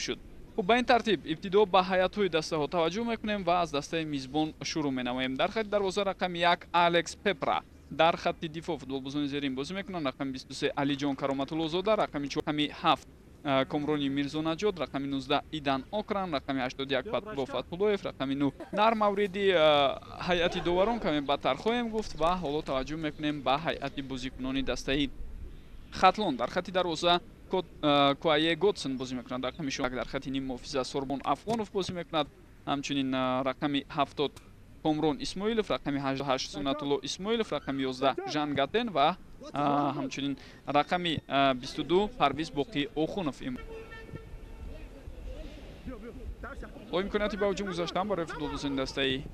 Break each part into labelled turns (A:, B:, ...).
A: Шуд. Хуб, ба ин тартиб ибтидо ба ҳайатҳои дастаҳо таваҷҷӯҳ мекунем ва аз дастаи мизбон шурӯъ менамоем. Дар хатти дарвоза рақами 1 Алекс Пепра, дар хатти дифоъ футболбозони зерин бозӣ мекунанд: рақами 23 Алиҷон Кароматуллозода, рақами 7 Комрони Мирзонаҷод, рақами 19 Идан Окран, рақами 81 Фатулло Фатуллоев, рақами 9. Дар мавриди ҳайати доварон каме баъдтар хоҳем гуфт ва ҳоло таваҷҷӯҳ мекунем ба ҳайати бозикунони дастаи Хатлон. Дар хатти дарвоза Куае Готсон бозӣ мекунад, рақами 6. Дар хатти ниммуҳофиза Сорбон Афғонов бозӣ мекунад, ҳамчунин рақами 70 Комрон Исмоилов, рақами 88 Суннатулло Исмоилов, рақами 11 Жан Гатен ва ҳамчунин рақами 22 Парвиз Боқӣ Охунов. Бо имконияти ба ҳуҷум гузаштан барои футболбозони дастаи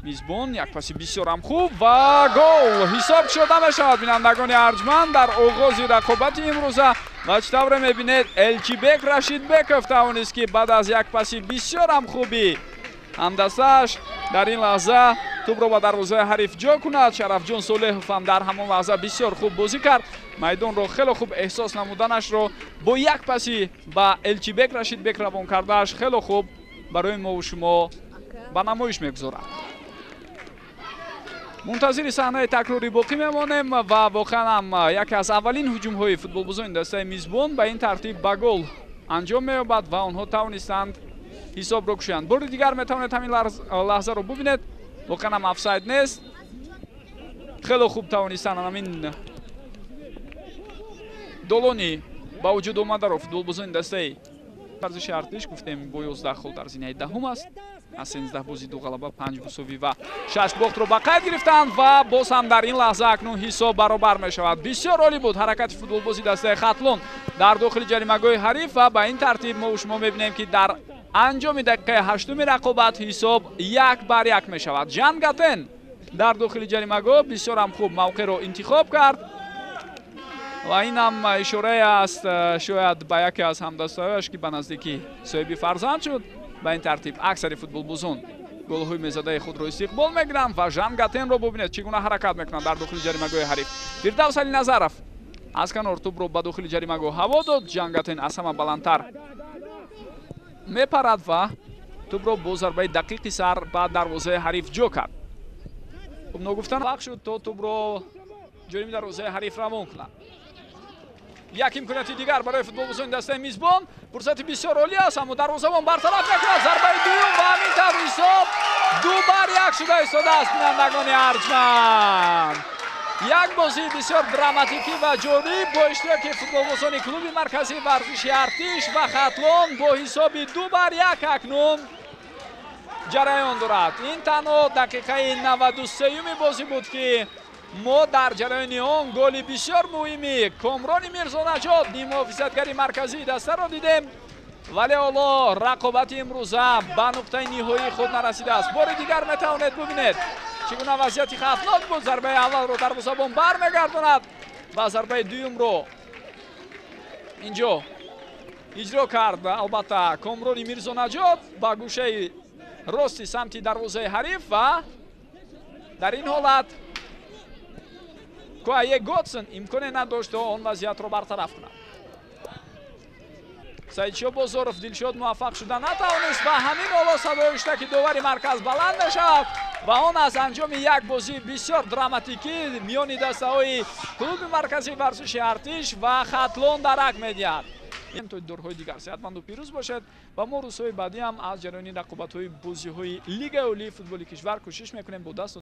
A: мизбон, як паси бисёрам хуб ва гол ҳисоб шуда мешавад, бинандагони арҷманд, дар оғози рақобати имрӯза. Ва чӣ тавре мебинед, Элчибек Рашидбеков тавонист, ки баъд аз як паси бисёрам хуби ҳамдастааш дар ин лаҳза тӯбро ба дарвозаи ҳариф ҷо кунад. Шарафҷон Солеҳов ҳам дар ҳамон лаҳза бисёр хуб бозӣ кард. Майдонро хеле хуб эҳсос намуданашро бо як паси ба Элчибек Рашидбек равон кардааш хеле хуб барои мову шумо ба намоиш мегузорад. Мунтазири саҳнаи такрорӣ боқӣ мемонем ва воқеан ҳам яке аз аввалин ҳуҷумҳои футболбозони дастаи мизбон ба ин тартиб ба гол анҷом меёбад ва онҳо тавонистанд ҳисобро кушоянд. Бори дигар метавонед ҳамин лаҳзаро бубинед. Воқеан ҳам офсайд нест. Хеле хуб тавонистанд ҳамин долони ба вуҷуд омадаро футболбозони дастаи варзиши Артиш. Гуфтем, бо 11 хол дар зинаи даҳум аст. Аз 13 бозӣ 2 ғалаба, 5 мусовӣ ва 6 бохтро ба қайд гирифтанд ва боз ҳам дар ин лаҳза акнун ҳисоб баробар мешавад. Бисёр олӣ буд ҳаракати футболбози дастаи Хатлон дар дохили ҷаримагоҳи ҳариф ва ба ин тартиб мо шумо мебинем, ки дар анҷоми дақиқаи ҳаштуми рақобат ҳисоб 1-1 мешавад. Жан Гатен дар дохили ҷаримагоҳ бисёр ҳам хуб мавқеъро интихоб кард ва ин ҳам ишорае аст шояд ба яке аз ҳамдастаҳояш, ки ба наздикӣ соҳиби фарзанд шуд. Ба ин тартиб аксари футболбозон голҳои мезадаи худро истиқбол мегиранд ва Жан Гатенро бубинед, чӣ гуна ҳаракат мекунад дар дохили ҷаримагоҳи ҳариф. Фирдавс Алиназаров аз канор тӯбро ба дохили ҷаримагоҳ ҳаво дод. Жан Гатен аз ҳама баландтар мепарад ва тӯбро бо зарбаи дақиқи сар ба дарвозаи ҳариф ҷо кард. Хуб, ногуфтан вақт шуд, то тӯбро ҷониби дарвозаи ҳариф равон кунад. Як имконияти дигар барои футболбозони дастаи мизбон. Фурсати бисёр олӣ аст, аммо дарвозабон бартараф мекунад. Зарбаи дуюм ва ҳамин тавр ҳисоб 2-1 шуда истодааст, бинандагони арҷманд. Як бозии бисёр драматикӣ ва ҷолиб бо иштироки футболбозони клуби марказии варзиши Артиш ва Хатлон бо ҳисоби 2-1 акнун ҷараён дорад. Ин танҳо дақиқаи 93-юми бозӣ буд, ки мо дар ҷараёни он голи бисёр муҳими Комрони Мирзонаҷод, ниммуҳофизатгари марказии дастаро дидем, вале ҳоло рақобати имрӯза ба нуқтаи ниҳоии худ нарасидааст. Бори дигар метавонед бубинед, чӣ гуна вазъияти хавфнок буд. Зарбаи аввалро дарвозабон бармегардонад ва зарбаи дуюмро инҷо иҷро кард албатта Комрони Мирзонаҷод ба гӯшаи рости самти дарвозаи ҳариф ва дар ин ҳолат Куае Готсон имконе надошт, то он вазъиятро бартараф кунад. Саидшо Бозоров Дилшод муваффақ шуда натавонист ва ҳамин ҳоло садои ҳуштаки довари марказ баланд мешавад ва он аз анҷоми як бозии бисёр драматикӣ миёни дастаҳои клуби марказии варзиши Артиш ва Хатлон дарак медиҳад. То дидорҳои дигар сеҳатманду пирӯз бошед ва мо рӯзҳои баъдӣ ҳам аз ҷараёни рақобатҳои бозиҳои Лигаи олии футболи кишвар кӯшиш мекунем бо даст